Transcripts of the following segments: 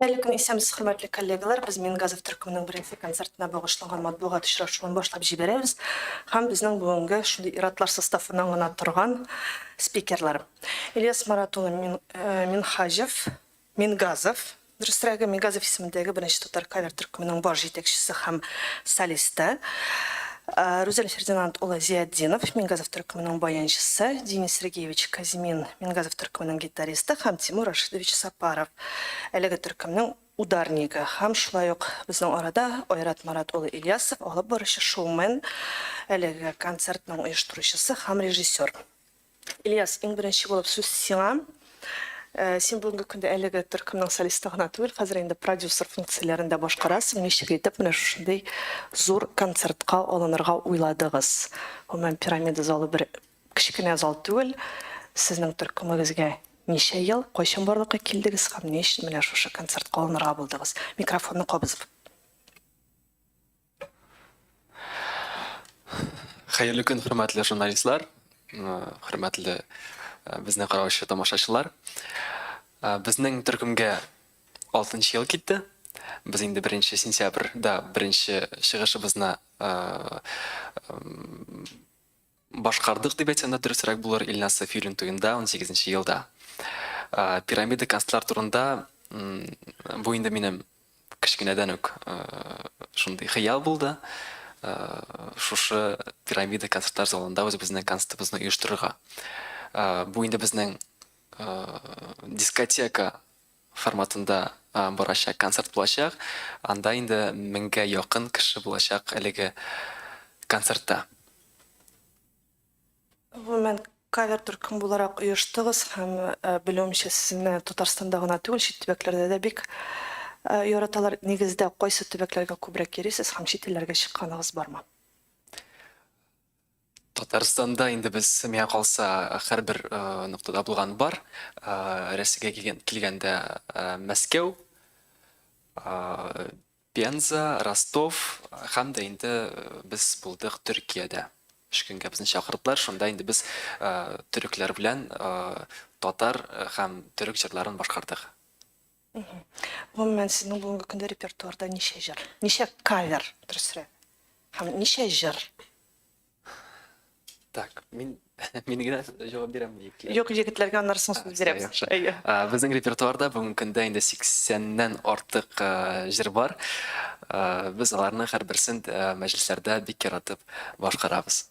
Хәерле көн, исәнмесез, хөрмәтле коллегалар. Без Мингазов төркеменең беренче концертына багышланган матбугат очрашуын башлап җибәрәбез. Һәм безнең бүгенге шундый иратлар составыннан гына торган спикерлар. Ильяс Марат улы Мин, э, Минхаҗев, Мингазов, дөресрәге, Мингазов исемендәге беренче татар кавер төркеменең баш җитәкчесе һәм солисты. Рүзәл Фердинанд улы Зиятдинов, Мингазов төркеменең баянчысы, Денис Сергеевич Казьмин, Мингазов төркеменең гитаристы һәм Тимур Рашидович Сапаров, әлеге төркемнең ударнигы. Һәм шулай ук безнең арада Айрат Марат улы Ильясов, алып баручы, шоумен, әлеге концертның оештыручысы һәм режиссер. Ильяс, иң беренче булып сүз сиңа. Э, син бүгенге көндә әлеге төркемнең солисты гына түгел, хәзер инде продюсер функцияләрен дә башкарасың. Ничек итеп менә шушындый зур концертка алынырга уйладыгыз? Гомумән, Пирамида залы бер кечкенә зал түгел. Сезнең төркемегезгә ничә ел, кайчан барлыкка килдегез һәм ни өчен менә шушы концертка алынырга булдыгыз? Микрофонны кабызып. Хәерле көн, хөрмәтле журналистлар, хөрмәтле безне караучы тамашачылар. Безнең төркемгә 6 ел китте. Без инде 1 сентябрьдә беренче чыгышыбызны башкардык дип әйтсәм дә дөресрәк булыр, Илназ Сафиуллин туенда 18 елда. Пирамида концертлар турында бу инде минем кечкенәдән үк шундый хыял булды. Шушы Пирамида концертлар залында үзебезнең концертыбызны оештырырга. Бу инде безнең дискотека форматында барачак концерт булачак. Анда инде меңгә якын кеше булачак әлеге концертта. Гомумән, кавер төркем буларак оештыгыз һәм, белүемчә, сезне Татарстанда гына түгел, чит төбәкләрдә дә бик яраталар. Нигездә, кайсы төбәкләргә күбрәк йөрисез һәм чит илләргә чыкканыгыз бармы? Татарстанда инде без, миңа калса, һәрбер ноктада булган бар. Рәсәйгә килгәндә Мәскәү, Пенза, Ростов һәм дә инде без булдык Төркиядә. Өч көнгә безне чакырдылар, шунда инде без төрекләр белән татар һәм төрек җырларын башкардык. Гомумән, сезнең бүгенге көндә репертуарда ничә җыр? Ничә кавер, дөресрәк? Һәм ничә җыр? Так, мин мин генә җавап бирәм егетләр. Юк, егетләргә аннары соң сүз бирәбез. Яхшы. Әйе. Безнең репертуарда бүгенге көндә инде 80-нән артык җыр бар. Без аларның һәрберсен мәҗлесләрдә бик яратып башкарабыз.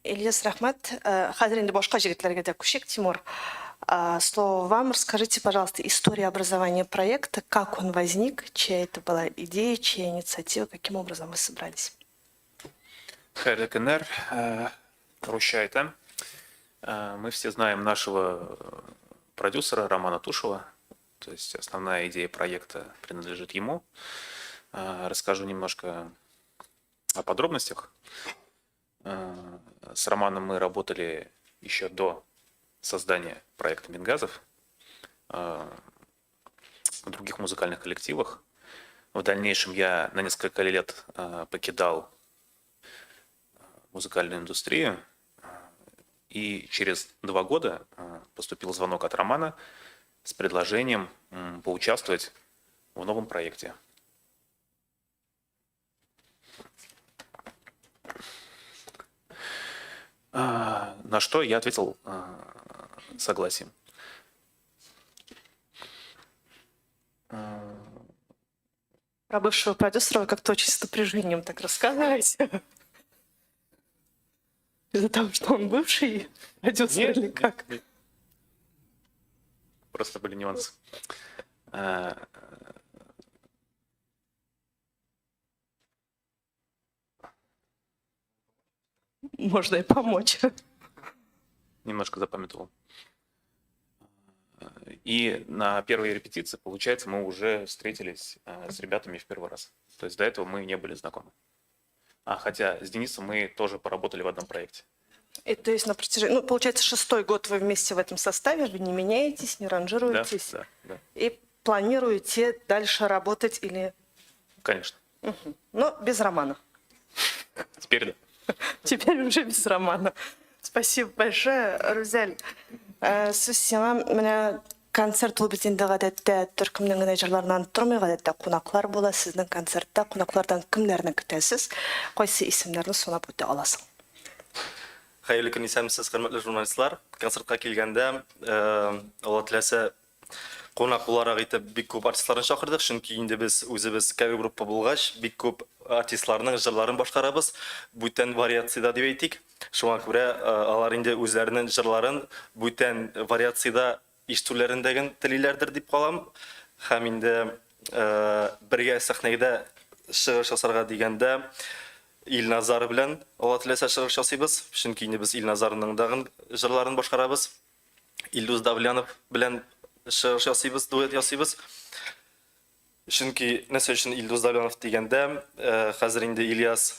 Ильяс, рәхмәт. Э, хәзер инде башка җегетләргә дә күчик, Тимур. Э, слово вам. Расскажите, пожалуйста, историю образования проекта, как он возник, чья это была идея, чья инициатива, каким образом вы собрались? Хәерле көннәр. Э, русча әйтәм. Мы все знаем нашего продюсера Романа Тушева. То есть основная идея проекта принадлежит ему. Расскажу немножко о подробностях. С Романом мы работали еще до создания проекта «Мингазов» в других музыкальных коллективах. В дальнейшем я на несколько лет покидал музыкальную индустрию. И через 2 года поступил звонок от Романа с предложением поучаствовать в новом проекте. На что я ответил согласием. Про бывшего продюсера вы как-то очень с напряжением так рассказываете. Из-за того, что он бывший продюсер Нет, или как? Нет. Просто были нюансы. А, Можно и помочь. Немножко запамятовал. И на первой репетиции, получается, мы уже встретились с ребятами в первый раз. То есть до этого мы не были знакомы. А, хотя с Денисом мы тоже поработали в одном проекте. И то есть на протяжении, ну, получается, шестой год вы вместе в этом составе, вы не меняетесь, не ранжируетесь. Да. И планируете дальше работать или? Конечно. Угу. Но без Романа. Теперь да. Теперь уже без Романа. Спасибо большое, Рузель. Сүз сиңа. Менә. Концерт ул бит инде гадәттә төркемнең генә җырларыннан тормый, гадәттә кунаклар була. Сезнең концертта кунаклардан кемнәрне көтәсез? Кайсы исемнәрне санап үтә аласың? Хәерле көн, исәнмесез, хөрмәтле журналистлар. Концертка килгәндә, Алла теләсә, кунак буларак итеп бик күп артистларны чакырдык, чөнки инде без үзебез кавер-группа булгач, бик күп артистларның җырларын башкарабыз, бүтән вариациядә дип әйтик. Шуңа күрә алар инде үзләренең җырларын бүтән вариациядә ишетүләрен дә телиләрдер дип калам. Һәм инде бергә сәхнәдә чыгыш ясарга дигәндә Илназар белән Алла теләсә чыгыш ясыйбыз. Чөнки инде без Илназарның дагын җырларын башкарабыз. Илдус Давлянов белән чыгыш ясыйбыз, дуэт ясыйбыз. Чөнки нәрсә өчен Илдус Давлянов дигәндә, хәзер инде Ильяс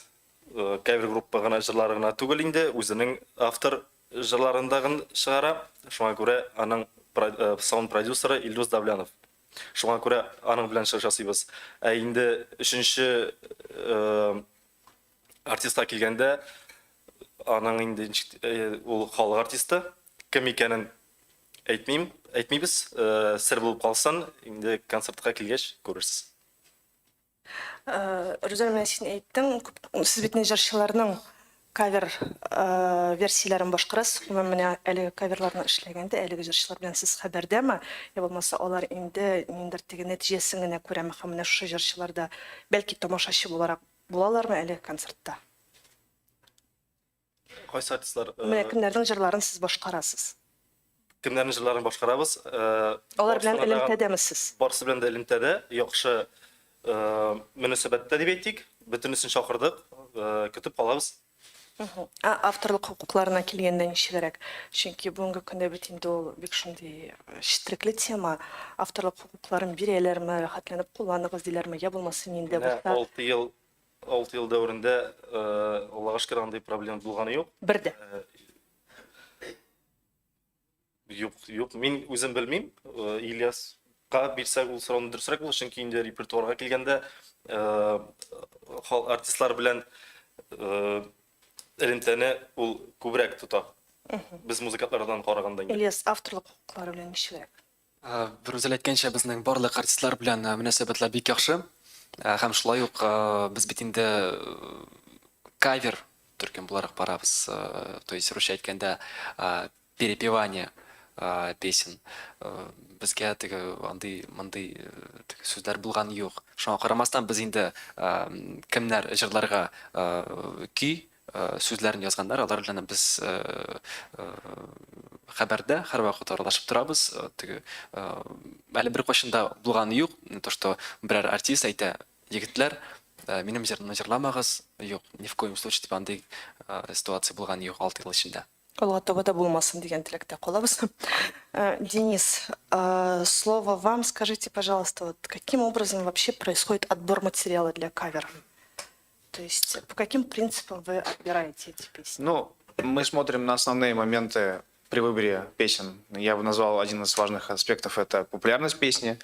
кавер группа гына җырлары гына түгел инде, үзенең автор җырларын да чыгара. Шуңа күрә аның саунд продюсеры Илдус Давлянов. Шуңа күрә аның белән чыгыш ясыйбыз. Ә инде өченче артистка килгәндә, аның инде ул халык артисты, кем икәнен әйтмим, әйтмибез, сер булып калсын, инде концертка килгәч күрерсез. Рүзәл, менә син әйттең, сез бит инде җырчыларның кавер версияләрен башкарасыз. Гомумән, менә әлеге каверларны эшләгәндә, әлеге җырчылар белән сез хәбәрдәме? Я булмаса, алар инде ниндидер теге нәтиҗәсен генә күрәме һәм менә шушы җырчылар да бәлки тамашачы буларак булалармы әлеге концертта? Кайсы артистлар? Менә кемнәрнең җырларын сез башкарасыз? Кемнәрнең җырларын башкарабыз? Алар белән элемтәдәме сез? Барысы белән дә элемтәдә, яхшы мөнәсәбәттә дип әйтик. Бөтенесен чакырдык, көтеп калабыз. Ә авторлык хокукларына килгәндә ничегрәк? Чөнки бүгенге көндә бит инде ул бик шундый четерекле тема. Авторлык хокукларын бирәләрме, рәхәтләнеп кулланыгыз диләрме, я булмаса нинди Менә булса? 6 ел, 6 ел дәверендә, Аллага шөкер, андый проблема булганы юк. Бер дә. Юк, юк, мин үзем белмим. Ильяска бирсәк, ул сорауны дөресрәк булыр, чөнки инде репертуарга килгәндә, артистлар белән элемтәне ул күбрәк тота. Без музыкантлардан караганда инде. Ильяс, авторлык хокуклары белән ничегрәк? Рүзәл әйткәнчә, безнең барлык артистлар белән мөнәсәбәтләр бик яхшы. Һәм шулай ук без бит инде кавер төркем буларак барабыз. То есть, русча әйткәндә, перепевание песен. Безгә теге андый мондый теге сүзләр булган юк. Шуңа карамастан, без инде кемнәр җырларга көй сүзләрен язганнар, алар белән без хәбәрдә, һәрвакыт аралашып торабыз. Теге әле беркайчан да булганы юк, то что берәр артист әйтә: "Егетләр, минем җырымны җырламагыз", юк, ни в коем случае дип андый ситуация булганы юк 6 ел эчендә. Алга таба да булмасын дигән теләктә калабыз. Денис, слово вам. Скажите, пожалуйста, вот каким образом вообще происходит отбор материала для кавера? То есть по каким принципам вы отбираете эти песни? Ну, мы смотрим на основные моменты при выборе песен. Я бы назвал один из важных аспектов – это популярность песни.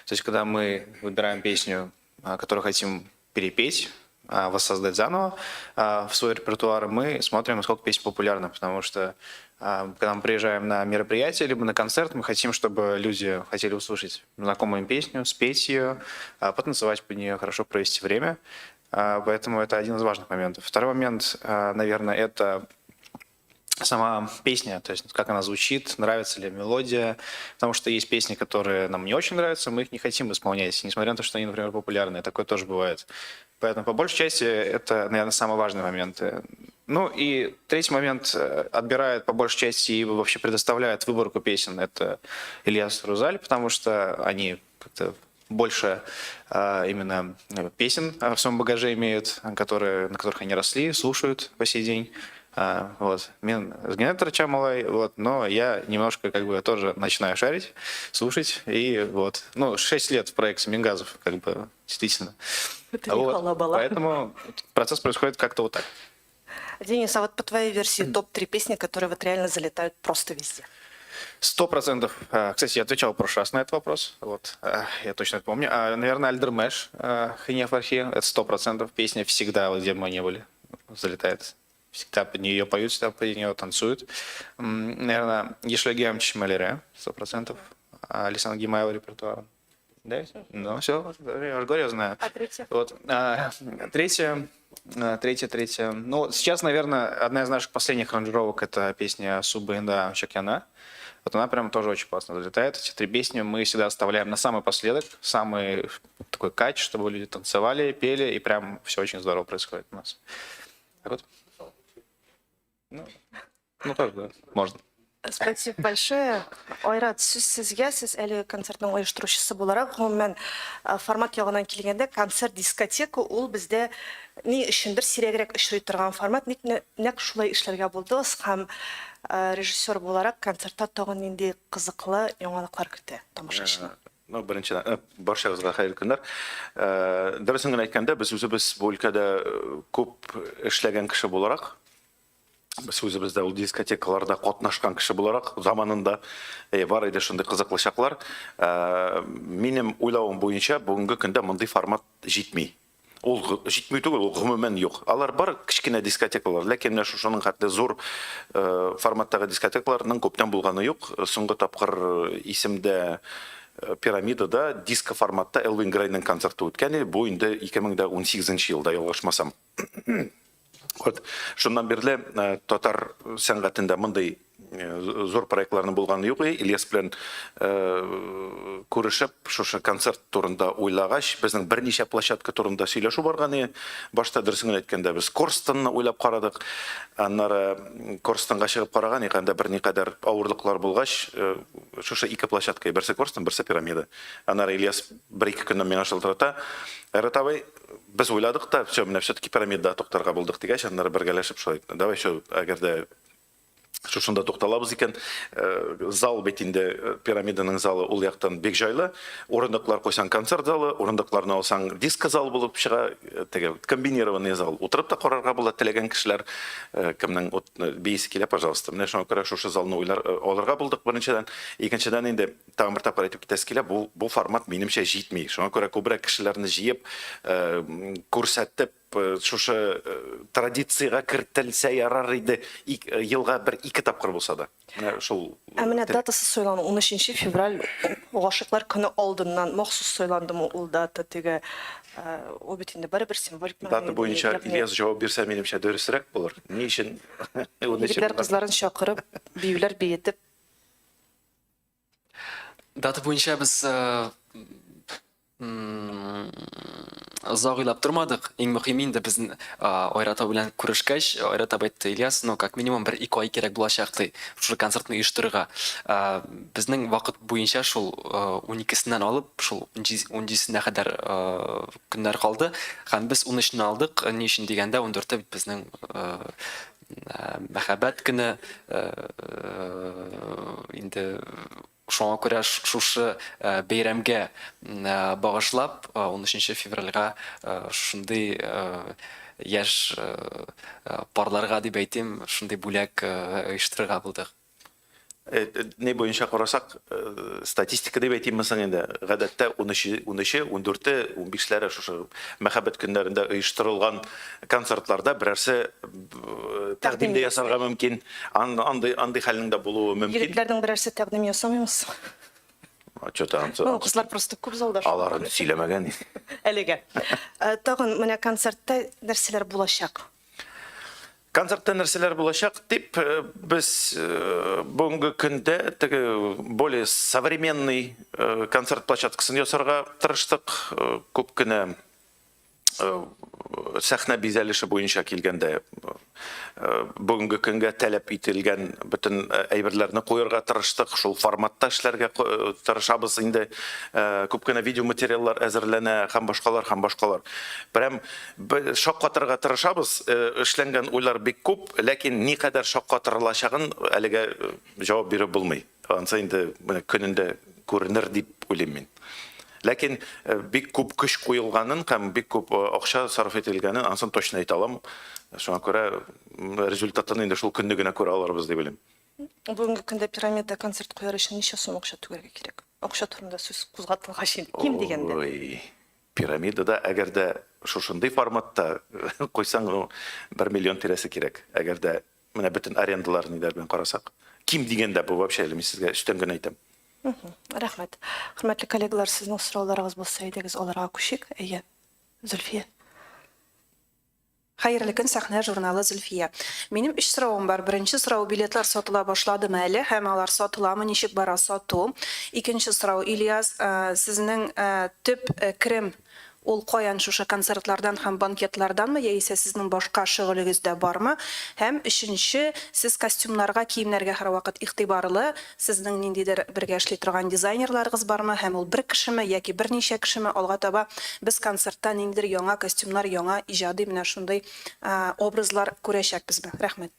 То есть, когда мы выбираем песню, которую хотим перепеть, воссоздать заново в свой репертуар, мы смотрим, насколько песня популярна, потому что когда мы приезжаем на мероприятие либо на концерт, мы хотим, чтобы люди хотели услышать знакомую им песню, спеть ее, потанцевать под нее, хорошо провести время. Поэтому это один из важных моментов. Второй момент, наверное, это сама песня, то есть как она звучит, нравится ли мелодия, потому что есть песни, которые нам не очень нравятся, мы их не хотим исполнять, несмотря на то, что они, например, популярные, такое тоже бывает. Поэтому по большей части это, наверное, самые важные моменты. Ну и третий момент отбирает по большей части и вообще предоставляет выборку песен. Это Ильяс, Рузаль, потому что они как-то больше именно песен в своем багаже имеют, на которых они росли, слушают по сей день. Вот. Мин генә малай, вот, но я немножко как бы тоже начинаю шарить, слушать, и вот, ну, 6 лет в проекте Мингазов, как бы, действительно. Это не Вот. халабала. Поэтому процесс происходит как-то вот так. Денис, а вот по твоей версии топ-3 песни, которые вот реально залетают просто везде? 100%. Кстати, я отвечал в прошлый раз на этот вопрос. Вот, я точно это помню. Наверное, Альдермеш, Хине Фархи. Это 100%. Песня всегда, вот где бы мы ни были, залетает. Всегда под нее поют, всегда под нее танцуют. Наверное, Йәшлегем чишмәләре, 100%. Александра Гимаева репертуара. Да, всё? Ну, все, я же говорю, я знаю. А третье? Вот. Третье, третье. Ну, сейчас, наверное, одна из наших последних аранжировок – это песня «Су буенда Чакяна». Вот она прям тоже очень классно залетает. Эти три песни мы всегда оставляем на самый последок, самый такой кач, чтобы люди танцевали, пели, и прям все очень здорово происходит у нас. Так вот. Ну, тоже, да, можно. Спасибо большое. Айрат, сүз сезгә, сез әлеге концертның оештыручысы буларак, гомумән, формат ягыннан килгәндә, концерт дискотека ул бездә ни өчендер сирәгрәк очрый торган формат. Ник нәкъ шулай эшләргә булдыгыз һәм режиссер буларак концертта тагын нинди кызыклы яңалыклар көтә тамашачыны? Ну, беренчедән, барчагызга хәерле көннәр. Дөресен генә әйткәндә, без үзебез бу өлкәдә күп эшләгән кеше буларак, без үзебез дә ул дискотекаларда катнашкан кеше буларак, заманында бар иде шундый кызыклы чаклар. Минем уйлавым буенча, бүгенге көндә мондый формат җитми. Ул җитми түгел, ул гомумән юк. Алар бар кечкенә дискотекалар, ләкин менә шушының хәтле зур форматтагы дискотекаларның күптән булганы юк. Соңгы тапкыр исемдә Пирамидада диско форматта Элвин Грейның концерты үткән иде. Бу инде 2018 елда, ялгышмасам. Вот. Шуннан бирле татар сәнгатендә мондый зур проектларның булганы юк. Ильяс белән күрешеп, шушы концерт турында уйлагач, безнең берничә площадка турында сөйләшү барган иде. Башта дөресен генә әйткәндә, без Корстонны уйлап карадык. Аннары Корстонга чыгып караган идек, анда берникадәр авырлыклар булгач, шушы ике площадка, берсе Корстон, берсе Пирамида. Аннары Ильяс бер-ике көннән миңа шылтырата. Айрат абый, без уйладык та, все, менә все-таки пирамидада туктарга булдык дигәч, аннары бергәләшеп шулай, давай все, әгәр дә шушында тукталабыз икән, зал бит инде пирамиданың залы ул яктан бик җайлы. Урындыклар куйсаң концерт залы, урындыкларны алсаң диско зал булып чыга, теге комбинированный зал. Утырып та карарга була теләгән кешеләр, кемнең биисе килә, пожалуйста. Менә шуңа күрә шушы залны уйлар алырга булдык беренчедән. Икенчедән инде Тагын бер тапкыр әйтеп китәсе килә, бу, бу формат минемчә җитми. Шуңа күрә күбрәк кешеләрне җыеп, күрсәтеп, шушы традициягә кертелсә ярар иде, елга бер-ике тапкыр булса да. Менә шул. Ә менә датасы сайлану 13 февраль гашыйклар көне алдыннан махсус сайландымы ул дата теге ул бит инде барыбер символик мәгънә. Дата буенча Ильяс җавап бирсә, минемчә дөресрәк булыр. Ни өчен? Егетләр кызларын чакырып, биюләр биетеп. Дата буенча без озак уйлап тормадык. Иң мөһиме инде без Айрат абый белән күрешкәч, Айрат абый әйтте, Ильяс, ну, как минимум бер ике ай кирәк булачак, ди, шушы концертны оештырырга. Безнең вакыт буенча шул 12-сеннән алып, шул 17-сенә кадәр көннәр калды. Һәм без 13-не алдык. Ни өчен дигәндә, 14-е бит безнең Мәхәббәт көне инде шуңа күрә шушы бәйрәмгә багышлап 13 февральгә шушындый яшь парларга дип әйтим, шундый бүләк оештырырга булдык. Ни буенча карасак, статистика дип әйтимме соң инде, гадәттә 13-е, 14-е, 15-ләре шушы мәхәббәт көннәрендә оештырылган концертларда берәрсе тәкъдим дә ясарга мөмкин. Андый андый хәлнең дә булуы мөмкин. Егетләрнең берәрсе тәкъдим ясамыймы соң? Что-то Ну, кызлар просто күп залда. Аларын сөйләмәгән. Әлегә. Тагын менә концертта нәрсәләр булачак? Концертта нәрсәләр булачак дип, э, без э, бүгенге көндә теге более современный э, концерт площадкасын ясарга тырыштык. Күп кенә сәхнә бизәлеше буенча килгәндә бүгенге көнгә таләп ителгән бөтен әйберләрне куярга тырыштык, шул форматта эшләргә тырышабыз инде. Күп кенә видеоматериаллар әзерләнә һәм башкалар, һәм башкалар. Прям Шаккатырга тырышабыз, эшләнгән уйлар бик күп, ләкин никадәр шаккатырылачагын әлегә җавап биреп булмый. Ансы инде менә көнендә күренер дип уйлыйм мин. Ләкин бик күп көч куелганын һәм бик күп акча сарыф ителгәнен ансын точно әйтә алам. Шуңа күрә результатын инде шул көнне генә күрә алырбыз дип уйлыйм. Бүгенге көндә пирамида концерт куяр өчен ничә сум акча түгәргә кирәк? Акча турында сүз кузгатылгач инде, ким дигәндә. Ой, пирамидада, әгәр дә шушындый форматта куйсаң, ну, бер миллион тирәсе кирәк. Әгәр дә менә бөтен арендалар ниләр белән карасак. Ким дигәндә, бу вообще әле мин сезгә өстән генә әйтәм. Рәхмәт. Хөрмәтле коллегалар, сезнең сорауларыгыз булса, әйдәгез аларга күчик. Әйе, Зөлфия. Хәерле көн, Сәхнә журналы, Зөлфия. Минем өч соравым бар. Беренче сорау, билетлар сатыла башладымы әле һәм алар сатыламы, ничек бара сату? Икенче сорау, Ильяс, сезнең төп керем ул каян, шушы концертлардан һәм банкетларданмы яисә сезнең башка шөгылегез дә бармы? Һәм өченче, сез костюмнарга, киемнәргә һәрвакыт игътибарлы, сезнең ниндидер бергә эшли торган дизайнерларыгыз бармы һәм ул бер кешеме яки берничә кешеме? Алга таба без концертта ниндидер яңа костюмнар, яңа иҗади менә шундый образлар күрәчәкбезме? Рәхмәт.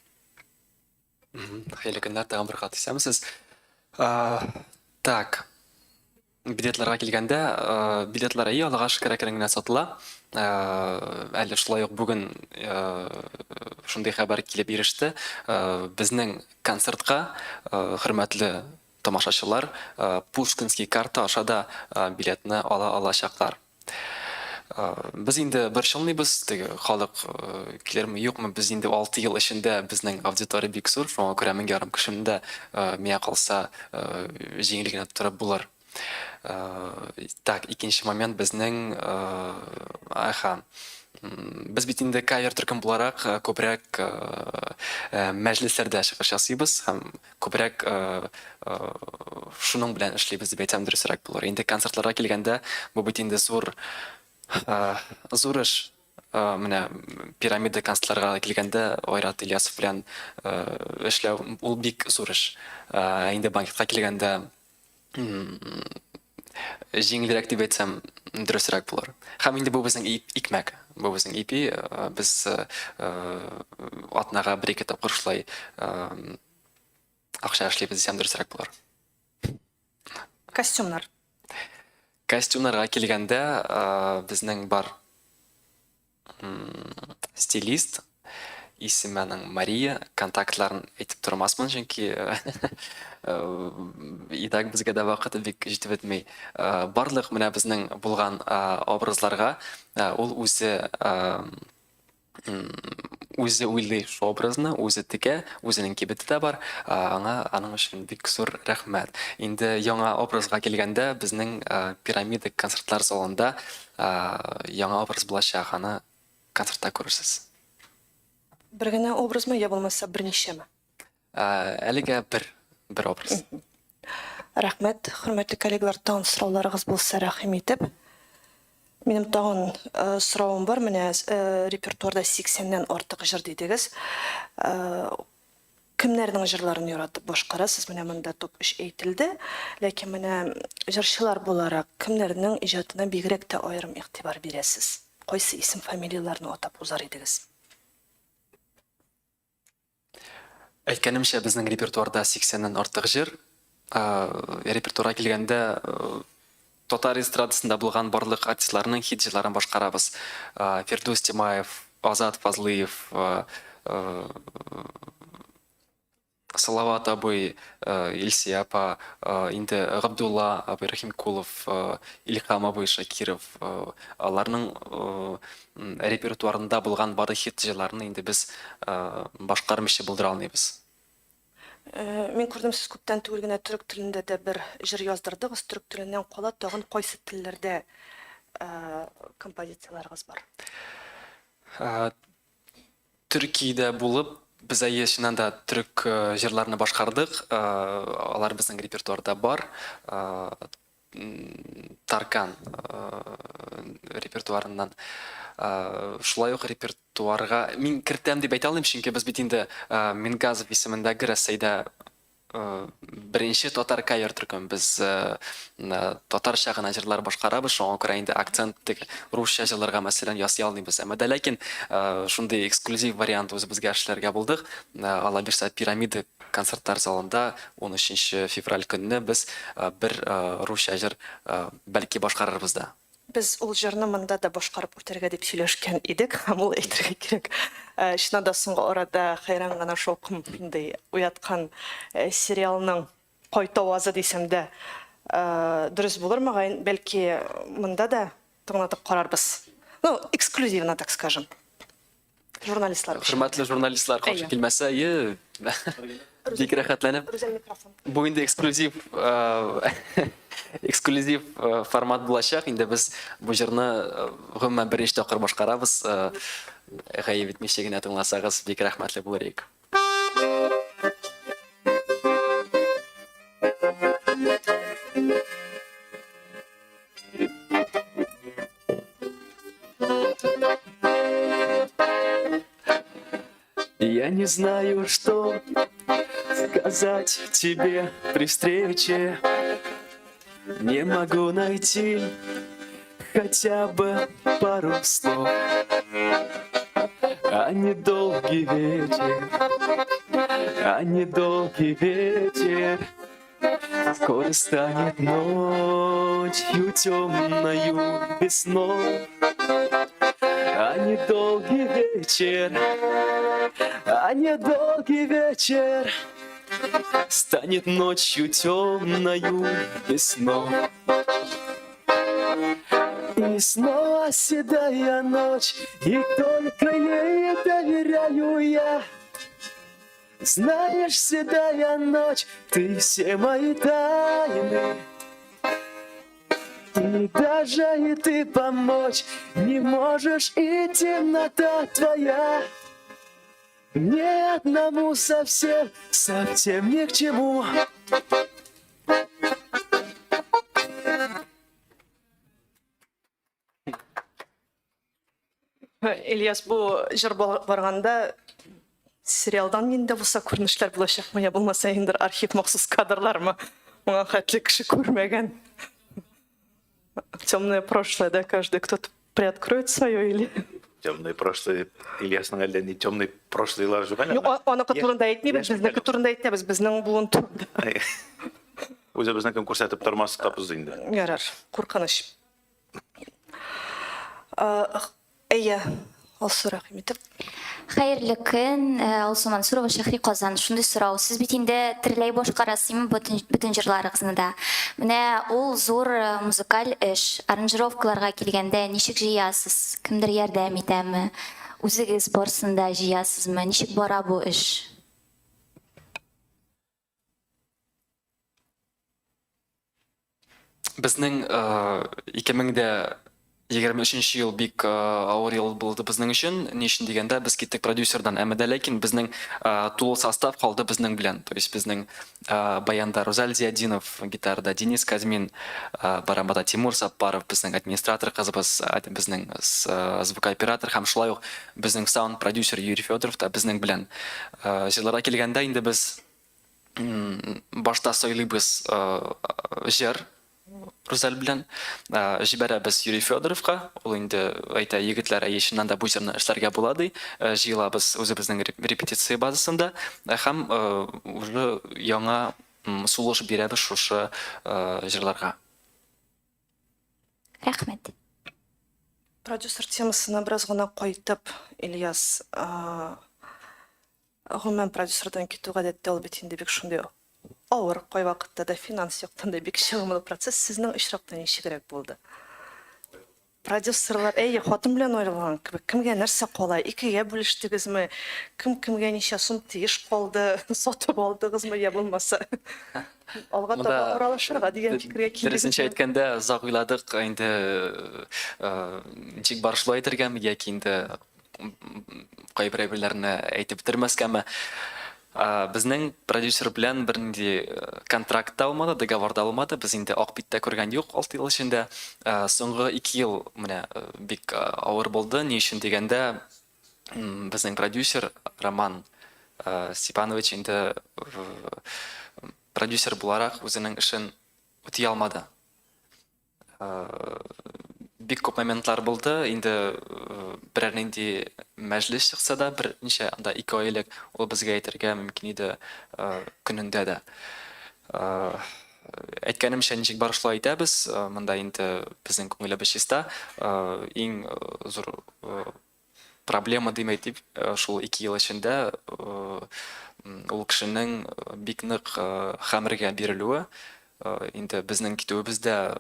Хәерле көннәр, тагын бер кат исәнмесез. Так, билетларга килгәндә, билетлар әйе, Аллага шөкер, әкрен генә сатыла. Әле шулай ук бүген шундый хәбәр килеп иреште. Безнең концертка, хөрмәтле тамашачылар, Пушкинский карта аша да билетны ала алачаклар. Без инде борчылмыйбыз, теге халык килерме, юкмы, без инде 6 ел эчендә безнең аудитория бик зур, шуңа күрә 1500 кешене дә, миңа калса, җиңел генә тутырып булыр. Так, икенче момент безнең, аха, без бит инде кавер төркем буларак күбрәк мәҗлесләрдә чыгыш ясыйбыз һәм Күбрәк шуның белән эшлибез дип әйтсәм дөресрәк булыр. Инде концертларга килгәндә, бу бит инде зур зур эш. Менә Пирамида концертларга килгәндә Айрат Ильясов белән эшләү ул бик зур эш. Ә инде банкетка килгәндә җиңелрәк дип әйтсәм дөресрәк булыр. Һәм инде бу безнең икмәк, бу безнең ипи. Без атнага бер-ике тапкыр шулай акча эшлибез дисәм дөресрәк булыр. Костюмнар. Костюмнарга килгәндә, безнең бар стилист, исеме аның Мария, контактларын әйтеп тормасмын, чөнки и так безгә дә вакыты бик җитеп бетми. Барлык менә безнең булган образларга ул үзе үзе уйлый шул образны, үзе тегә, үзенең кибете дә бар. Аңа аның өчен бик зур рәхмәт. Инде яңа образга килгәндә, безнең Пирамида концертлар залында Яңа образ булачак, аны концертта күрерсез. Бер генә образмы, я булмаса берничәме? Әлегә бер, бер образ. Рәхмәт, хөрмәтле коллегалар, тагын сорауларыгыз булса, рәхим итеп. Минем тагын соравым бар, менә репертуарда 80-нән артык җыр дидегез. Кемнәрнең җырларын яратып башкарасыз? Менә монда топ 3 әйтелде. Ләкин менә җырчылар буларак кемнәрнең иҗатына бигрәк тә аерым игътибар бирәсез? Кайсы исем-фамилияләрне атап узар идегез? Әйткәнемчә, безнең репертуарда 80 нән артык җыр. Репертуарга килгәндә, татар эстрадасында булган барлык артистларның хит җырларын башкарабыз. Фирдүс Тимаев, Азат Фазлыев, Салават абый, Илсия апа, инде Габдулла абый Рәхимкулов, Илһам абый Шакиров, аларның репертуарында булган барлык хит җырларны инде без башкармыйча булдыра алмыйбыз. Мин күрдем, сез күптән түгел генә төрек телендә дә бер җыр яздырдыгыз. Төрек теленнән кала тагын кайсы телләрдә композицияләрегез бар? Төркиядә булып, без әйе, чыннан да төрек җырларны башкардык. Алар безнең репертуарда бар. Таркан репертуарыннан. Шулай ук репертуарга мин кертәм дип әйтә алмыйм, чөнки без бит инде Мингазов исемендәге Рәсәйдә беренче татар кавер төркем. Без татарча гына җырлар башкарабыз, шуңа күрә инде акцент теге русча җырларга мәсәлән ясый алмыйбыз. Әмма дә ләкин шундый эксклюзив вариант үзебезгә эшләргә булдык. Алла бирсә, Пирамида концертлар залында 13 февраль көнне без бер русча җыр бәлки башкарырбыз да. Без ул җырны монда да башкарып үтәргә дип сөйләшкән идек һәм ул, әйтергә кирәк, чыннан да соңгы арада хәйран гына шаукым шундый уяткан сериалның кайтавазы дисәм дә дөрес булыр, мөгаен, бәлки монда да тыңлатып карарбыз. Ну, эксклюзивно, так скажем. Журналистлар өчен. Хөрмәтле журналистлар каршы килмәсә, әйе. Бик рәхәтләнеп. Рүзәл микрофон. Бу инде эксклюзив эксклюзив формат булачак. Инде без бу җырны гомумән беренче тапкыр башкарабыз. Гаеп итмичә генә тыңласагыз, бик рәхмәтле булыр идек. Я не знаю, что сказать тебе при встрече. Не могу найти хотя бы пару слов. А недолгий вечер, а недолгий вечер Скоро станет ночью темною без снов. А недолгий вечер, а недолгий вечер Станет ночью темною без снов. И снова седая ночь, и только ей доверяю я. Знаешь, седая ночь, ты все мои тайны. И даже и ты помочь не можешь, и темнота твоя Мне одному совсем, совсем ни к чему. Ильяс, бу җыр барганда сериалдан нинди булса күренешләр булачакмы, я булмаса инде архив махсус кадрлармы? Моңа хәтле кеше күрмәгән. Темное прошлое, да, каждый кто-то приоткроет свое или... Темное прошлое, Ильясның әллә ни темный прошлыйлар юк әле. Юк, аныкы турында әйтмибез, безнеке турында әйтәбез, безнең буын турында. Үзебезнекен күрсәтеп тормаска без инде. Ярар, куркыныч. Әйе, Алсу рәхим итеп. Хәерле көн, Алсу Мансурова, Шәһри Казан. Шундый сорау. Сез бит инде тереләй башкарасызмы бөтен, бөтен җырларыгызны да. Менә ул зур музыкаль эш. Аранжировкаларга килгәндә ничек җыясыз? Кемдер ярдәм итәме? Үзегез барысын да җыясызмы? Ничек бара бу эш? Безнең 2023 ел бик авыр ел булды безнең өчен. Ни өчен дигәндә, без киттек продюсердан. Әмма дә ләкин безнең тулы состав калды безнең белән. То есть безнең баянда Рузаль Зиятдинов, гитарада Денис Казьмин, барабанда Тимур Саппаров, безнең администратор кызыбыз, безнең звукооператор һәм шулай ук безнең саунд-продюсер Юрий Федоров та безнең белән. Җырларга килгәндә инде без башта сайлыйбыз җыр Рузәл белән. Җибәрәбез Юрий Федоровка. Ул инде әйтә, егетләр, әйе, чыннан да бу җырны эшләргә була, ди. Җыелабыз үзебезнең репетиция базасында һәм уже яңа сулыш бирәбез шушы җырларга. Рәхмәт. Продюсер темасына бераз гына кайтып, Ильяс, гомумән продюсердан китү гадәттә ул бит инде бик шундый авыр, кайвакытта да финанс яктан да бик чыгымлы процесс. Сезнең очракта ничегрәк булды? Продюсерлар, әйе, хатын белән аерылган кебек, кемгә нәрсә кала, икегә бүлештегезме, кем кемгә ничә сум тиеш калды, сатып алдыгызмы, я булмаса алга таба аралашырга дигән фикергә килдегезме? Дөресенчә әйткәндә, озак уйладык инде, ничек бар шулай итәргәме, яки инде кайбер әйберләрне әйтеп бетермәскәме. Безнең продюсер белән бернинди контракт та булмады, договор да булмады. Без инде ак бит тә күргән юк 6 ел эчендә. Соңгы 2 ел менә бик авыр булды. Ни өчен дигәндә, безнең продюсер Роман Степанович инде продюсер буларак үзенең эшен үти алмады. Бик күп моментлар булды. Инде берәр нинди мәҗлес чыкса да, берничә анда ике ай элек ул безгә әйтергә мөмкин иде көнендә дә. Әйткәнемчә, ничек бар шулай әйтәбез. Монда инде безнең күңелебез чиста. Иң зур проблема дим әйтик, шул ике ел эчендә ул кешенең бик нык хәмергә бирелүе, инде безнең китүебез дә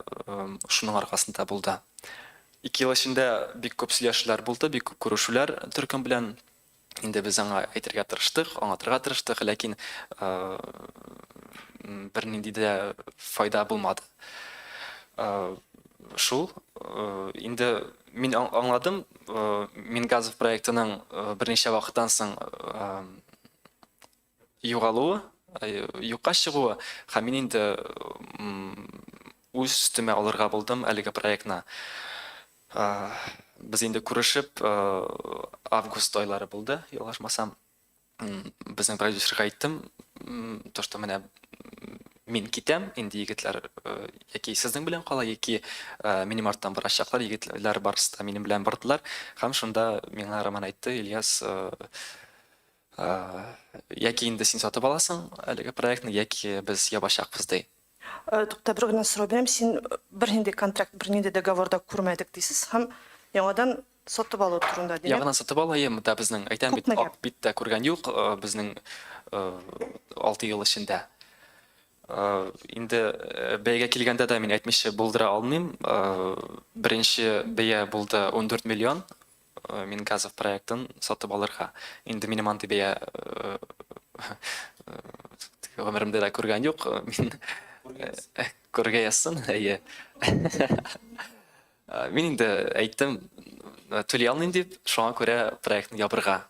шуның аркасында булды. Ике ел эчендә бик күп сөйләшүләр булды, бик күп күрешүләр төркем белән. Инде без аңа әйтергә тырыштык, аңлатырга тырыштык, ләкин бернинди дә файда булмады. Шул, инде мин аңладым, Мингазов проектының берничә вакыттан соң югалуы, юкка чыгуы һәм мин инде үз өстемә алырга булдым әлеге проектны. Без инде күрешеп, август айлары булды, ялгышмасам. Безнең продюсерга әйттем, то, что менә мин китәм, инде егетләр яки сезнең белән кала, яки минем арттан барачаклар, егетләр барысы да минем белән бардылар. Һәм шунда миңа Роман әйтте, Ильяс, Яки инде син сатып аласың әлеге проектны, яки без ябачакбыз, ди. Тукта, бер генә сорау бирәм. Син бернинди контракт, бернинди договор да күрмәдек дисез һәм яңадан сатып алу турында, димәк. Яңадан сатып алу, әйе, монда безнең, әйтәм бит, Күпмегә? ак бит тә күргән юк безнең 6 ел эчендә. Инде бәягә килгәндә дә мин әйтмичә булдыра алмыйм. Беренче бәя булды 14 миллион. Мингазов проектын сатып алырга. Инде минем андый бәя гомеремдә дә күргән юк. Мин күргә язсын, әйе. Мин инде әйттем, түли алмыйм дип, шуңа күрә проектны ябырга.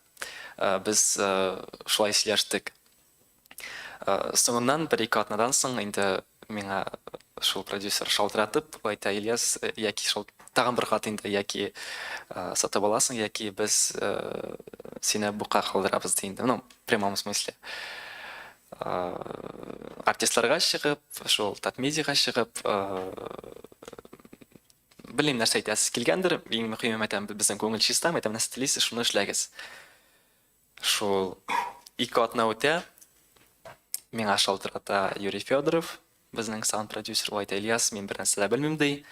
Без шулай сөйләштек. Соңыннан бер-ике атнадан соң инде миңа шул продюсер шалтыратып әйтә, Ильяс, яки шул тагын бер кат инде, яки сатып аласың, яки без сине букка калдырабыз, ди инде. Ну, в прямом смысле. Артистларга чыгып, шул Татмедиага чыгып, белмим, нәрсә әйтәсез килгәндер, иң мөһиме, әйтәм, безнең күңел чиста, әйтәм, нәрсә телисез, шуны эшләгез. Шул ике атна үтә, миңа шалтырата Юрий Федоров, безнең саунд-продюсер, ул әйтә, Ильяс, мин бер нәрсә дә белмим, ди.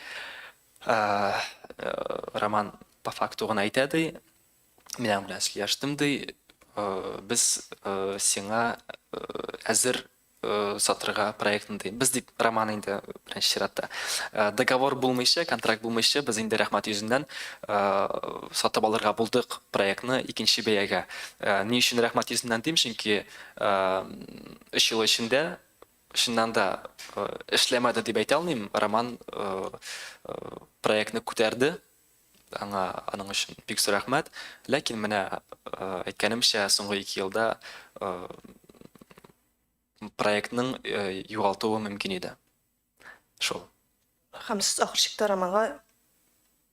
Роман по факту гына әйтә, ди. Мин аның белән сөйләштем, ди. Без сиңа әзер сатырга проектны ди. Без дип Роман инде беренче чиратта. Договор булмыйча, контракт булмыйча, без инде рәхмәт йөзеннән сатып алырга булдык проектны икенче бәягә. Ни өчен рәхмәт йөзеннән дим, чөнки өч ел эчендә чыннан да эшләмәде дип әйтә алмыйм. Роман проектны күтәрде. Аңа аның өчен бик зур рәхмәт. Ләкин менә әйткәнемчә, соңгы ике елда проектның югалтуы мөмкин иде. Шул. Һәм сез ахыр чиктә Романга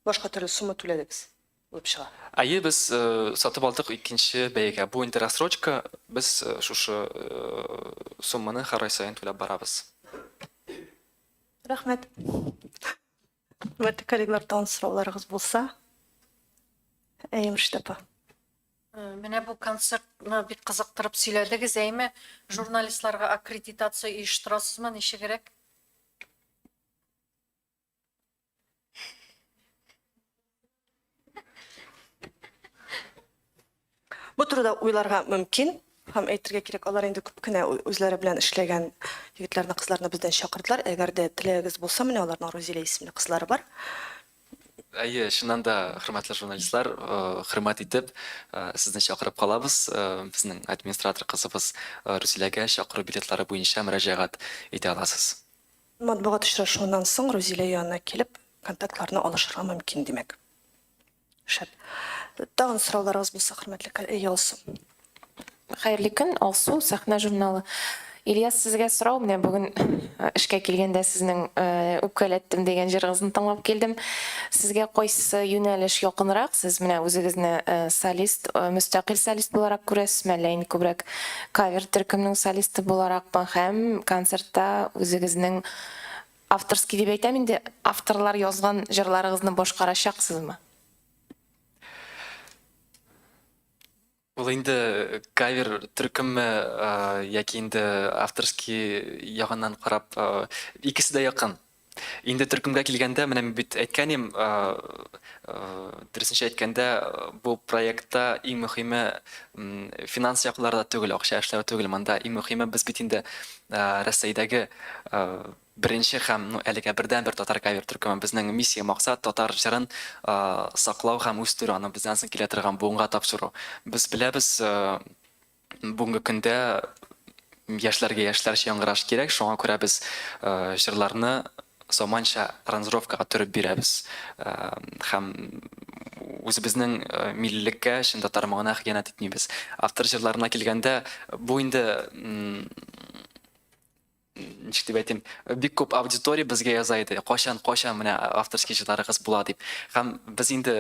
башка төрле сумма түләдегез булып чыга. Әйе, без сатып алдык икенче бәягә. Бу инде рассрочка, без шушы сумманы һәр ай саен түләп барабыз. Рәхмәт. Хөрмәтле коллегалар, тагын сорауларыгыз булса? Әйе, Мөршидә апа. Менә бу концертны бик кызыктырып сөйләдегез, әйме? Журналистларга аккредитация оештырасызмы, ничегрәк? Бу турыда уйларга мөмкин һәм әйтергә кирәк, алар инде күп кенә үзләре белән эшләгән егетләрне, кызларны бездән чакырдылар. Әгәр дә теләгегез булса, менә аларның Рузилә исемле кызлары бар. Әйе, чыннан да, хөрмәтле журналистлар, хөрмәт итеп, сезне чакырып калабыз. Безнең администратор кызыбыз Рузиләгә чакыру билетлары буенча мөрәҗәгать итә аласыз. Матбугат очрашуыннан соң Рузилә янына килеп, контактларны алышырга мөмкин, димәк. Шәп. Тагын сорауларыгыз булса, хөрмәтле Әйе, Алсу. Хәерле көн, Алсу, Сәхнә журналы. Ильяс, сезгә сорау, менә бүген э, эшкә килгәндә сезнең э, Үпкәләттем дигән җырыгызны тыңлап килдем. Сезгә кайсы юнәлеш якынрак? Сез менә үзегезне э, солист, мөстәкыйль солист буларак күрәсезме, әллә инде күбрәк кавер төркемнең солисты буларакмы? Һәм концертта үзегезнең авторский дип әйтәм инде, авторлар язган җырларыгызны башкарачаксызмы? Ул инде кавер төркемме яки инде авторский ягыннан карап, икесе дә якын. Инде төркемгә килгәндә, менә мин бит әйткән идем, дөресенчә әйткәндә, бу проектта иң мөһиме финанс яклары да түгел, акча эшләү түгел. Монда иң мөһиме без бит инде Рәсәйдәге. Беренче һәм, ну, әлегә бердәнбер татар кавер төркеме. Безнең миссия, максат, татар җырын саклау һәм үстерү, аны бездән соң килә торган буынга тапшыру. Без беләбез, бүгенге көндә яшьләргә яшьләрчә яңгыраш кирәк, шуңа күрә без җырларны заманча аранжировкага төреп бирәбез. Һәм үзебезнең миллилеккә, чын татар моңына хыянәт итмибез. Автор җырларына килгәндә, бу инде ничек дип әйтим, бик күп аудитория безгә яза иде, кайчан, кайчан менә авторский җырларыгыз була дип. Һәм без инде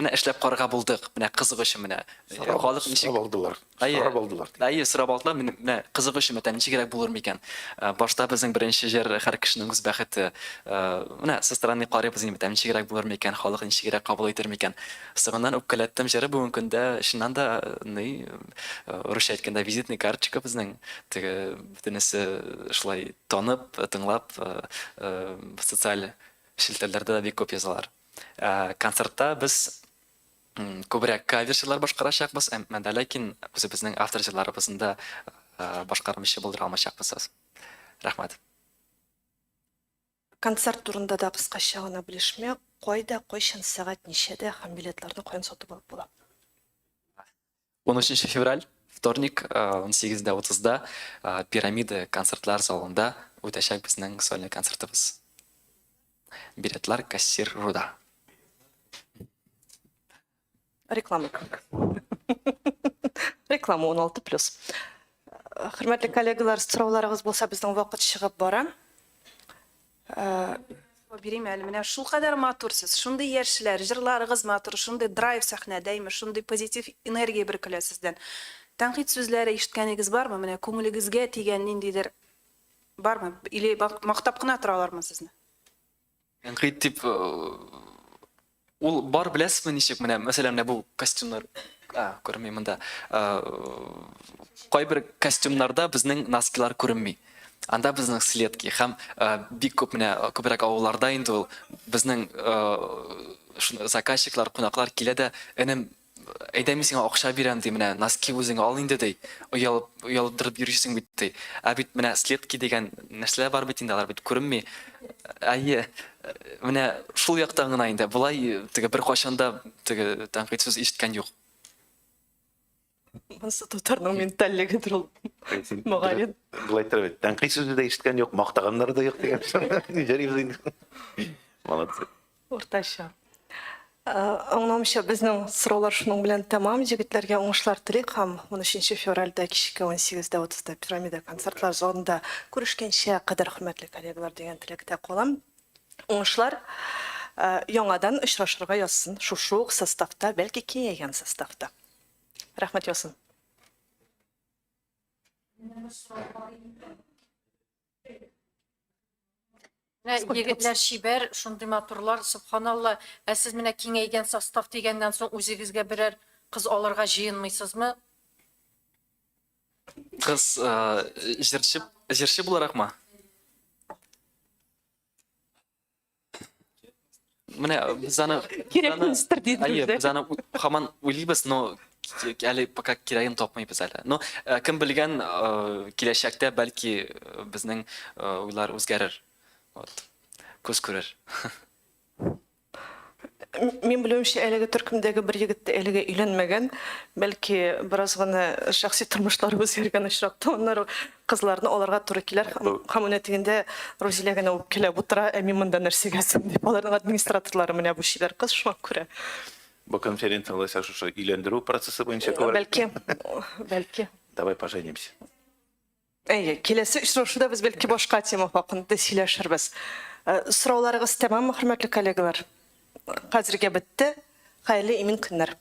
менә эшләп карарга булдык, менә кызык өчен менә. Халык ничек сорап алдылар. Сорап алдылар. Әйе, сорап алдылар, менә кызык өчен мәтән ничегрәк булыр микән? Башта безнең беренче җыр һәр кешенең үз бәхете. Менә со стороны карыйбыз инде, мәтән ничегрәк булыр микән, халык ничегрәк кабул итер микән? Соңыннан үпкәләттем җыры бүгенге көндә чыннан да ни Русча әйткәндә, визитный карточка безнең. Теге бөтенесе шулай танып, тыңлап, социаль челтәрләрдә дә бик күп язалар. Ә концертта без күбрәк кавер җырлар башкарачакбыз, әмма дә ләкин үзебезнең автор җырларыбызны да башкармыйча булдыра алмаячакбыз. Рәхмәт. Концерт турында да кыскача гына белешмә, кайда, кайчан, сәгать ничәдә һәм билетларны каян сатып алып була? 13 февраль, вторник, 18:30-да Пирамида концертлар залында үтәчәк безнең сольный концертыбыз. Билетлар кассир Руда. Реклама кебек. Реклама 16 плюс. Хөрмәтле коллегалар, сорауларыгыз булса, безнең вакыт чыгып бара. Бирим әле, менә шулкадәр матур сез, шундый яшьләр, җырларыгыз матур, шундый драйв сәхнәдә, әйме, шундый позитив энергия бөркелә сездән. Тәнкыйть сүзләре ишеткәнегез бармы? Менә күңелегезгә тигән ниндидер бармы? Или мактап кына торалармы сезне? Тәнкыйть дип ул бар беләсезме ничек менә мәсәлән менә бу костюмнар а, күренми монда. Кайбер костюмнарда безнең носкилар күренми. Анда безнең следки һәм бик күп менә күбрәк авылларда инде ул безнең заказчиклар, кунаклар килә дә, энем, Әйдә мин сиңа акча бирәм, ди, менә носки үзең ал инде, ди. Оялып, оялып торып йөрисең бит, ди. Ә бит менә следки дигән нәрсәләр бар бит инде, алар бит күренми. Әйе, менә шул яктан гына инде. Болай теге беркайчан да теге тәнкыйть сүз ишеткән юк. Монысы татарның ментальлегедер ул. Мөгаен. Болай иттереп әйт, тәнкыйть сүзе дә ишеткән юк, мактаганнары да юк дигән. Йөрибез инде. Молодцы. Уртача. Аңлавымча, безнең сораулар шуның белән тәмам. Җегетләргә уңышлар телик һәм 13 февральдә кичке 18:30-да Пирамида концертлар залында күрешкәнчә кадәр, хөрмәтле коллегалар, дигән теләктә калам. Уңышлар! Яңадан очрашырга язсын шушы ук составта, бәлки киңәйгән составта. Рәхмәт яусын. Менә егетләр чибәр, шундый матурлар, сөбханалла. Ә сез менә киңәйгән состав дигәннән соң үзегезгә берәр кыз алырга җыенмыйсызмы? Кыз җырчы, җырчы буларакмы? Менә без аны Кирәкмәстер диде. Әйе, без аны һаман уйлыйбыз, но әле пока кирәген тапмыйбыз әле. Но э, кем белгән, э, киләчәктә бәлки э, безнең уйлар үзгәрер. Вот. Күз күрер. Мин белүемчә, әлеге төркемдәге бер егет тә әлегә өйләнмәгән. Бәлки, бераз гына шәхси тормышлары үзгәргән очракта аннары кызларны алырга туры килер. Һәм менә тегендә Рузилә генә үпкәләп утыра, ә мин монда нәрсәгә соң дип. Аларның администраторлары менә бу чибәр кыз, шуңа күрә. Бу конференция алайса шушы өйләндерү процессы буенча күбрәк. Бәлки, бәлки. Давай поженимся. Әйе, киләсе очрашуда без бәлки башка тема хакында сөйләшербез. Э, сорауларыгыз тәмаммы, хөрмәтле коллегалар? Хәзергә бетте. Хәерле имин көннәр.